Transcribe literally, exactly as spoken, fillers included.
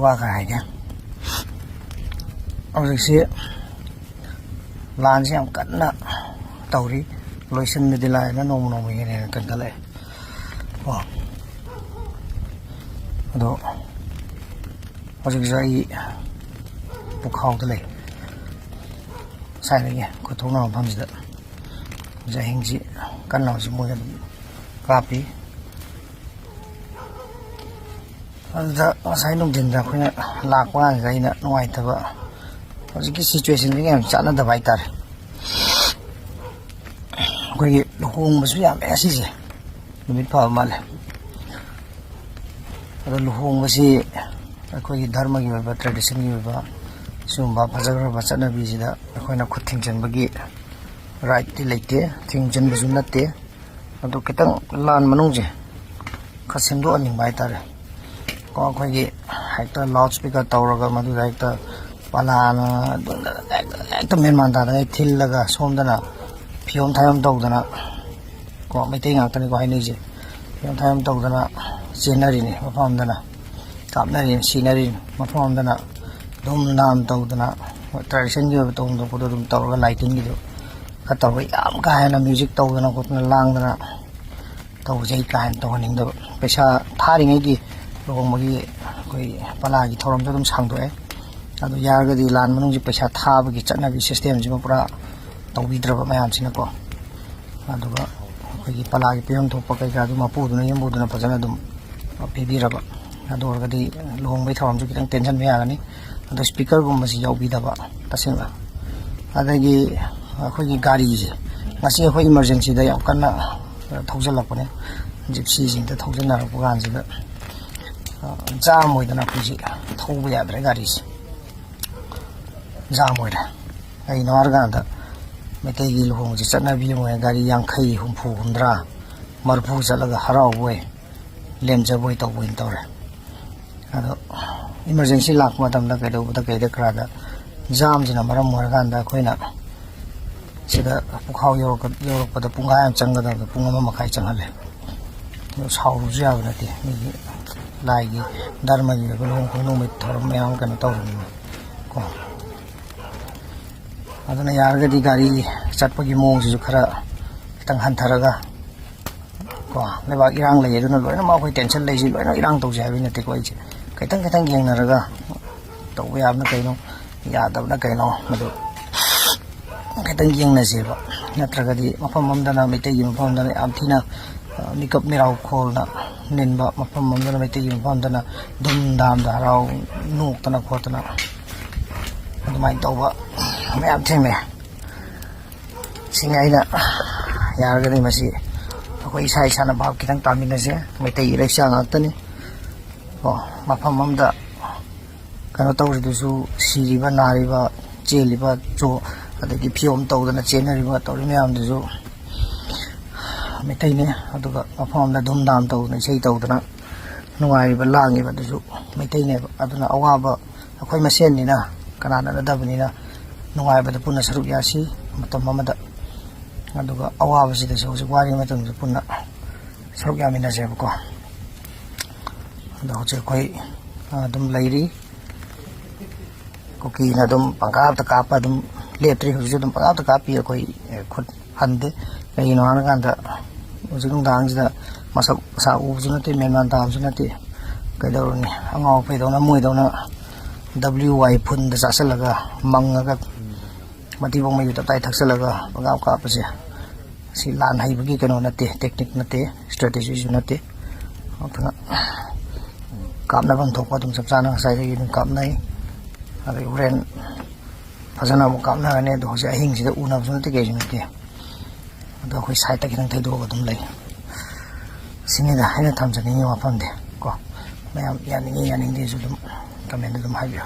ꯋꯥ ꯈꯔ ꯍꯥꯏꯒꯦ꯫ ꯍꯧꯖꯤꯛꯁꯤ ꯂꯥꯟꯁꯤ ꯌꯥꯝ ꯀꯟꯅ ꯇꯧꯔꯤ꯫ ꯂꯣꯏꯁꯤꯟꯕꯗꯤ ꯂꯥꯏꯅ ꯅꯣꯡꯃ ꯅꯣꯡꯃꯒꯤ ꯍꯦꯟꯅ ꯍꯦꯟꯅ ꯀꯟꯈꯠꯂꯛꯑꯦ꯫ ꯀꯣ꯫ ꯑꯗꯣ ꯍꯧꯖꯤꯛꯁꯨ ꯑꯩ ꯄꯨꯈꯥꯎꯗ ꯂꯩ꯫ ꯉꯁꯥꯏꯗꯒꯤ ꯑꯩꯈꯣꯏ ꯊꯣꯛꯅꯕ ꯃꯐꯝꯁꯤꯗ ꯍꯧꯖꯤꯛ ꯑꯍꯤꯡꯁꯤ ꯀꯟꯅ ꯍꯧꯖꯤꯛ ꯃꯣꯏ ꯑꯗꯨꯝ ꯀꯥꯞꯄꯤ꯫ ꯑꯗꯨꯗ ꯉꯁꯥꯏ ꯅꯨꯡꯊꯤꯟꯗ ꯑꯩꯈꯣꯏꯅ ꯂꯥꯛꯄ ꯀꯥꯟꯁꯤꯗ ꯑꯩꯅ ꯅꯨꯡꯉꯥꯏꯇꯕ, ꯍꯧꯖꯤꯛꯀꯤ ꯁꯤꯆꯨꯋꯦꯁꯟꯁꯤꯒ ꯌꯥꯝ ꯆꯥꯟꯅꯗꯕ ꯍꯥꯏꯇꯥꯔꯦ꯫ ꯑꯩꯈꯣꯏꯒꯤ ꯂꯨꯍꯣꯡꯕꯁꯨ ꯌꯥꯝꯃꯦ ꯉꯁꯤꯁꯦ, ꯅꯨꯃꯤꯠ ꯐꯕ ꯃꯥꯜꯂꯦ꯫ ꯑꯗꯣ ꯂꯨꯍꯣꯡꯕꯁꯤ ꯑꯩꯈꯣꯏꯒꯤ ꯙꯔꯃꯒꯤ ꯑꯣꯏꯕ, ꯇ꯭ꯔꯦꯗꯤꯁꯟꯒꯤ ꯑꯣꯏꯕ ꯁꯤꯒꯨꯝꯕ ꯐꯖꯈ꯭ꯔꯕ ꯆꯠꯅꯕꯤꯁꯤꯗ ꯑꯩꯈꯣꯏꯅ ꯈꯨꯠ ꯊꯤꯡꯖꯤꯟꯕꯒꯤ ꯔꯥꯏꯠꯇꯤ ꯂꯩꯇꯦ, ꯊꯤꯡꯖꯤꯟꯕꯁꯨ ꯅꯠꯇꯦ꯫ ꯑꯗꯨ ꯈꯤꯇꯪ ꯂꯥꯟ ꯃꯅꯨꯡꯁꯦ ꯈꯔ ꯁꯦꯝꯗꯣꯛꯍꯟꯅꯤꯡꯕ ꯍꯥꯏꯇꯥꯔꯦ꯫ ꯀꯣ, ꯑꯩꯈꯣꯏꯒꯤ ꯍꯦꯛꯇ ꯂꯥꯎꯠ ꯁ꯭ꯄꯤꯀꯔ ꯇꯧꯔꯒ ꯃꯗꯨꯗ ꯍꯦꯛꯇ ꯄꯂꯥꯅ ꯑꯗꯨꯝ ꯍꯦꯛꯇ, ꯍꯦꯛꯇ ꯃꯦꯟ ꯃꯥꯟ ꯇꯥꯗꯅ ꯊꯤꯜꯂꯒ ꯁꯣꯝꯗꯅ ꯐꯤꯌꯣꯝ ꯊꯥꯌꯣꯝ ꯇꯧꯗꯅ, ꯀꯣ, ꯃꯩꯇꯩ ꯉꯥꯛꯇꯅꯤꯀꯣ ꯍꯥꯏꯅꯩꯁꯦ꯫ ꯐꯤꯌꯣꯝ ꯊꯥꯌꯣꯝ ꯇꯧꯗꯅ ꯆꯦꯟꯅꯔꯤꯅꯤ ꯃꯐꯝ ꯑꯃꯗꯅ, ꯀꯥꯞꯅꯔꯤꯅꯤ, ꯁꯤꯅꯔꯤꯅꯤ ꯃꯐꯝ ꯑꯃꯗꯅ꯫ ꯗꯨꯝ ꯗꯥꯝ ꯇꯧꯗꯅ, ꯇ꯭ꯔꯦꯗꯤꯁꯟꯒꯤ ꯑꯣꯏꯕ ꯇꯧꯐꯝ ꯊꯣꯛꯄꯗꯣ ꯑꯗꯨꯝ ꯇꯧꯔꯒ, ꯂꯥꯏꯇꯤꯟꯒꯤꯗꯣ ꯈꯔ ꯇꯧꯔꯒ, ꯌꯥꯝ ꯀꯥ ꯍꯦꯟꯅ ꯃ꯭ꯌꯨꯖꯤꯛ ꯇꯧꯗꯅ ꯈꯣꯠꯇꯅ ꯂꯥꯡꯗꯅ ꯇꯧꯕꯁꯦ ꯑꯩ ꯀꯥ ꯍꯦꯟꯅ ꯇꯧꯍꯟꯅꯤꯡꯗꯕ꯫ ꯄꯩꯁꯥ ꯊꯥꯔꯤꯉꯩꯒꯤ ꯂꯨꯍꯣꯡꯕꯒꯤ ꯑꯩꯈꯣꯏ ꯄꯂꯥꯒꯤ ꯊꯧꯔꯝꯁꯨ ꯑꯗꯨꯝ ꯁꯥꯡꯗꯣꯛꯑꯦ꯫ ꯑꯗꯨ ꯌꯥꯔꯒꯗꯤ ꯂꯥꯟ ꯃꯅꯨꯡꯁꯤ ꯄꯩꯁꯥ ꯊꯥꯕꯒꯤ ꯆꯠꯅꯕꯤ ꯁꯤꯁꯇꯦꯝꯁꯤꯃ ꯄꯨꯔꯥ ꯇꯧꯕꯤꯗ꯭ꯔꯕ ꯃꯌꯥꯝꯁꯤꯅꯀꯣ꯫ ꯑꯗꯨꯒ ꯑꯩꯈꯣꯏꯒꯤ ꯄꯂꯥꯒꯤ ꯄꯤꯐꯝ ꯊꯣꯛꯄ ꯀꯩꯀꯥꯗꯨ ꯃꯄꯨꯗꯨꯅ, ꯌꯨꯝꯕꯨꯗꯨꯅ ꯐꯖꯅ ꯑꯗꯨꯝ ꯄꯤꯕꯤꯔꯕ, ꯑꯗꯨ ꯑꯣꯏꯔꯒꯗꯤ ꯂꯨꯍꯣꯡꯕꯒꯤ ꯊꯧꯔꯝꯁꯨ ꯈꯤꯇꯪ ꯇꯦꯟꯁꯤꯟꯕ ꯌꯥꯒꯅꯤ꯫ ꯑꯗꯣ ꯁ꯭ꯄꯤꯀꯔꯒꯨꯝꯕꯁꯤ ꯌꯥꯎꯕꯤꯗꯕ, ꯇꯁꯦꯡꯅ꯫ ꯑꯗꯒꯤ ꯑꯩꯈꯣꯏꯒꯤ ꯒꯥꯔꯤꯁꯦ ꯉꯁꯤ ꯑꯩꯈꯣꯏ ꯏꯃꯥꯔꯖꯦꯟꯁꯤꯗ ꯌꯥꯝ ꯀꯟꯅ ꯊꯧꯖꯤꯜꯂꯛꯄꯅꯦ꯫ ꯖꯤꯞꯁꯤꯁꯤꯡꯗ ꯊꯧꯖꯤꯟꯅꯔꯛꯄ ꯀꯥꯟꯁꯤꯗ, ꯑ, ꯖꯥꯝ ꯑꯣꯏꯗꯅ ꯑꯩꯈꯣꯏꯁꯤ ꯊꯧꯕ ꯌꯥꯗ꯭ꯔꯦ ꯒꯥꯔꯤꯁꯦ꯫ ꯖꯥꯝ ꯑꯣꯏꯔꯦ꯫ ꯀꯩꯒꯤꯅꯣ ꯍꯥꯏꯔꯀꯥꯟꯗ ꯃꯩꯇꯩꯒꯤ ꯂꯨꯍꯣꯡꯕꯁꯦ ꯆꯠꯅꯕꯤ ꯑꯃ ꯑꯣꯏꯅ ꯒꯥꯔꯤ ꯌꯥꯡꯈꯩ, ꯍꯨꯝꯐꯨ, ꯍꯨꯝꯗ꯭ꯔꯥ, ꯃꯔꯤꯐꯨ ꯆꯠꯂꯒ ꯍꯔꯥꯎꯕ ꯑꯣꯏ, ꯂꯦꯝꯖꯕ ꯑꯣꯏ ꯇꯧꯕ ꯑꯣꯏꯅ ꯇꯧꯔꯦ꯫ ꯑꯗꯣ ꯏꯃꯥꯔꯖꯦꯟꯁꯤ ꯂꯥꯛꯄ ꯃꯇꯝꯗ ꯀꯩꯗꯧꯕꯗ ꯀꯩꯗ ꯀꯔꯥꯗ ꯖꯥꯝꯁꯤꯅ ꯃꯔꯝ ꯑꯣꯏꯔꯀꯥꯟꯗ ꯑꯩꯈꯣꯏꯅ ꯁꯤꯗ ꯄꯨꯈꯥꯎ ꯌꯧꯔꯛꯄ-, ꯌꯧꯔꯛꯄꯗ ꯄꯨꯡꯈꯥꯏ ꯑꯃ ꯆꯪꯒꯗꯕꯗ ꯄꯨꯡ ꯑꯃ ꯃꯈꯥꯏ ꯆꯪꯍꯜꯂꯦ꯫ ꯑꯗꯣ ꯁꯥꯎꯔꯨꯕꯁꯨ ꯌꯥꯕ ꯅꯠꯇꯦ, ꯃꯤꯒꯤ ꯂꯥꯏꯒꯤ ꯙꯔꯃꯒꯤ ꯑꯣꯏꯕ ꯂꯨꯍꯣꯡ ꯈꯣꯡꯗꯣꯡꯕꯒꯤ ꯊꯧꯔꯝ ꯃꯌꯥꯝ ꯀꯩꯅꯣ ꯇꯧꯔꯤꯕꯅꯤ ꯀꯣ꯫ ꯑꯗꯨꯅ ꯌꯥꯔꯒꯗꯤ ꯒꯥꯔꯤ ꯆꯠꯄꯒꯤ ꯃꯑꯣꯡꯁꯤꯁꯨ ꯈꯔ ꯈꯤꯇꯪ ꯍꯟꯊꯔꯒ ꯀꯣ, ꯂꯩꯕꯥꯛ ꯏꯔꯥꯡ ꯂꯩ ꯑꯗꯨꯅ ꯂꯣꯏꯅꯃꯛ ꯑꯩꯈꯣꯏ ꯇꯦꯟꯁꯟ ꯂꯩꯁꯤ ꯂꯣꯏꯅ ꯏꯔꯥꯡ ꯇꯧꯁꯦ ꯍꯥꯏꯕ ꯅꯠꯇꯦꯀꯣ꯫ ꯑꯩꯁꯦ ꯈꯤꯇꯪ ꯈꯤꯇꯪ ꯌꯦꯡꯅꯔꯒ ꯇꯧꯕ ꯌꯥꯕꯅ ꯀꯩꯅꯣ, ꯌꯥꯗꯕꯅ ꯀꯩꯅꯣ, ꯃꯗꯨ ꯈꯤꯇꯪ ꯌꯦꯡꯅꯁꯦꯕ꯫ ꯅꯠꯇ꯭ꯔꯒꯗꯤ ꯃꯐꯝ ꯑꯃꯗꯅ, ꯃꯩꯇꯩꯒꯤ ꯃꯐꯝ ꯑꯃꯗꯅ ꯌꯥꯝ ꯊꯤꯅ, ꯑ, ꯃꯤꯀꯞ ꯃꯤꯔꯥꯎ ꯈꯣꯜꯅ ꯅꯤꯟꯕ, ꯃꯐꯝ ꯑꯃꯗꯅ, ꯃꯩꯇꯩꯒꯤ ꯃꯐꯝ ꯑꯃꯗꯅ ꯙꯨꯝ ꯙꯥꯝꯗ ꯍꯔꯥꯎ ꯅꯣꯛꯇꯅ ꯈꯣꯠꯇꯅ ꯑꯗꯨꯃꯥꯏꯅ ꯇꯧꯕ ꯃꯌꯥꯝ ꯊꯦꯡꯅꯩ꯫ ꯁꯤꯅꯤ ꯑꯩꯅ ꯌꯥꯔꯒꯗꯤ ꯃꯁꯤ ꯑꯩꯈꯣꯏ ꯏꯁꯥ ꯏꯁꯥꯅ ꯚꯥꯞ ꯈꯤꯇꯪ ꯇꯥꯃꯤꯟꯅꯁꯦ꯫ ꯃꯩꯇꯩꯒꯤ ꯂꯩꯆꯥ ꯉꯥꯛꯇꯅꯤ꯫ ꯀꯣ, ꯃꯐꯝ ꯑꯃꯗ ꯀꯩꯅꯣ ꯇꯧꯔꯤꯗꯨꯁꯨ, ꯁꯤꯔꯤꯕ, ꯅꯥꯔꯤꯕ, ꯆꯦꯜꯂꯤꯕ, ꯆꯣ-, ꯑꯗꯒꯤ ꯐꯤꯌꯣꯝ ꯇꯧꯗꯅ ꯆꯦꯟꯅꯔꯤꯕ, ꯇꯧꯔꯤ ꯃꯌꯥꯝꯗꯨꯁꯨ ꯃꯩꯇꯩꯅꯤ꯫ ꯑꯗꯨꯒ ꯃꯐꯝ ꯑꯃꯗ ꯙꯨꯝ ꯙꯥꯝ ꯇꯧꯗꯅ, ꯏꯁꯩ ꯇꯧꯗꯅ ꯅꯨꯡꯉꯥꯏꯔꯤꯕ, ꯂꯥꯡꯉꯤꯕ ꯑꯗꯨꯁꯨ ꯃꯩꯇꯩꯅꯦꯕ꯫ ꯑꯗꯨꯅ ꯑꯋꯥꯕ ꯑꯩꯈꯣꯏ ꯃꯁꯦꯟꯅꯤꯅ, ꯀꯅꯥ ꯅꯠꯅꯗꯕꯅꯤꯅ, ꯅꯨꯡꯉꯥꯏꯕꯗ ꯄꯨꯟꯅ ꯁꯔꯨꯛ ꯌꯥꯁꯤ ꯃꯇꯝ ꯑꯃꯗ꯫ ꯑꯗꯨꯒ ꯑꯋꯥꯕꯁꯤꯗꯁꯨ ꯍꯧꯖꯤꯛ ꯋꯥꯔꯤꯉꯩ ꯃꯇꯝꯗ ꯄꯨꯟꯅ ꯁꯔꯨꯛ ꯌꯥꯃꯤꯟꯅꯁꯦꯕꯀꯣ꯫ ꯑꯗꯣ ꯍꯧꯖꯤꯛ ꯑꯩꯈꯣꯏ ꯑꯗꯨꯝ ꯂꯩꯔꯤ꯫ ꯀꯨꯀꯤꯅ ꯑꯗꯨꯝ ꯄꯪꯀꯥꯞꯇ ꯀꯥꯞꯄ ꯑꯗꯨꯝ ꯂꯦꯞꯇ꯭ꯔꯤ꯫ ꯍꯧꯖꯤꯛꯁꯨ ꯑꯗꯨꯝ ꯄꯪꯀꯥꯞꯇ ꯀꯥꯞꯄꯤ꯫ ꯑꯩꯈꯣꯏ ꯈꯨꯠ ꯍꯟꯗꯦ꯫ ꯀꯩꯒꯤꯅꯣ ꯍꯥꯏꯔꯀꯥꯟꯗ ꯍꯧꯖꯤꯛ ꯅꯨꯡꯗꯥꯡꯁꯤꯗ ꯃꯁꯛ ꯃꯁꯥ ꯎꯕꯁꯨ ꯅꯠꯇꯦ, ꯃꯦꯟꯃꯥꯟ ꯇꯥꯕꯁꯨ ꯅꯠꯇꯦ꯫ ꯀꯩꯗꯧꯔꯨꯅꯤ? ꯑꯉꯥꯎ ꯑꯐꯩꯗꯧꯅ, ꯃꯣꯏꯗꯧꯅ ꯗꯕ꯭ꯂꯤꯌꯨ ꯋꯥꯏ ꯐꯨꯟꯗ ꯆꯥꯁꯤꯜꯂꯒ, ꯃꯪꯉꯒ, ꯃꯊꯤꯕꯣꯡ ꯃꯩꯁꯨ ꯇꯞꯇꯥꯏ ꯊꯛꯆꯜꯂꯒ ꯄꯪꯀꯥꯞ ꯀꯥꯞꯄꯁꯦ꯫ ꯁꯤ ꯂꯥꯟ ꯍꯩꯕꯒꯤ ꯀꯩꯅꯣ ꯅꯠꯇꯦ, ꯇꯦꯛꯅꯤꯛ ꯅꯠꯇꯦ, ꯏꯁꯇ꯭ꯔꯦꯇꯦꯖꯤꯁꯨ ꯅꯠꯇꯦ꯫ ꯑꯗꯨꯅ ꯀꯥꯞꯅꯐꯝ ꯊꯣꯛꯄ ꯑꯗꯨꯝ ꯆꯞ ꯆꯥꯅ ꯉꯁꯥꯏꯗꯒꯤ ꯑꯗꯨꯝ ꯀꯥꯞꯅꯩ꯫ ꯑꯗꯩ ꯍꯣꯔꯦꯟ ꯐꯖꯅ ꯑꯃꯨꯛ ꯀꯥꯞꯅꯔꯅꯤ꯫ ꯑꯗꯣ ꯍꯧꯖꯤꯛ ꯑꯍꯤꯡꯁꯤꯗ ꯎꯅꯕꯁꯨ ꯅꯠꯇꯦ, ꯀꯩꯁꯨ ꯅꯠꯇꯦ꯫ ꯑꯗꯣ ꯑꯩꯈꯣꯏ ꯁꯥꯏꯠꯇ ꯈꯤꯇꯪ ꯊꯩꯗꯣꯛꯑꯒ ꯑꯗꯨꯝ ꯂꯩ꯫ ꯁꯤꯅꯤꯗ ꯑꯩꯅ ꯊꯝꯖꯅꯤꯡꯉꯤ ꯋꯥꯐꯝꯗꯤ ꯀꯣ꯫ ꯃꯌꯥꯝ ꯌꯥꯅꯤꯡꯉꯤ ꯌꯥꯅꯤꯡꯗꯦꯁꯨ ꯑꯗꯨꯝ ꯀꯃꯦꯟꯗ ꯑꯗꯨꯝ ꯍꯥꯏꯕꯤꯌꯨ꯫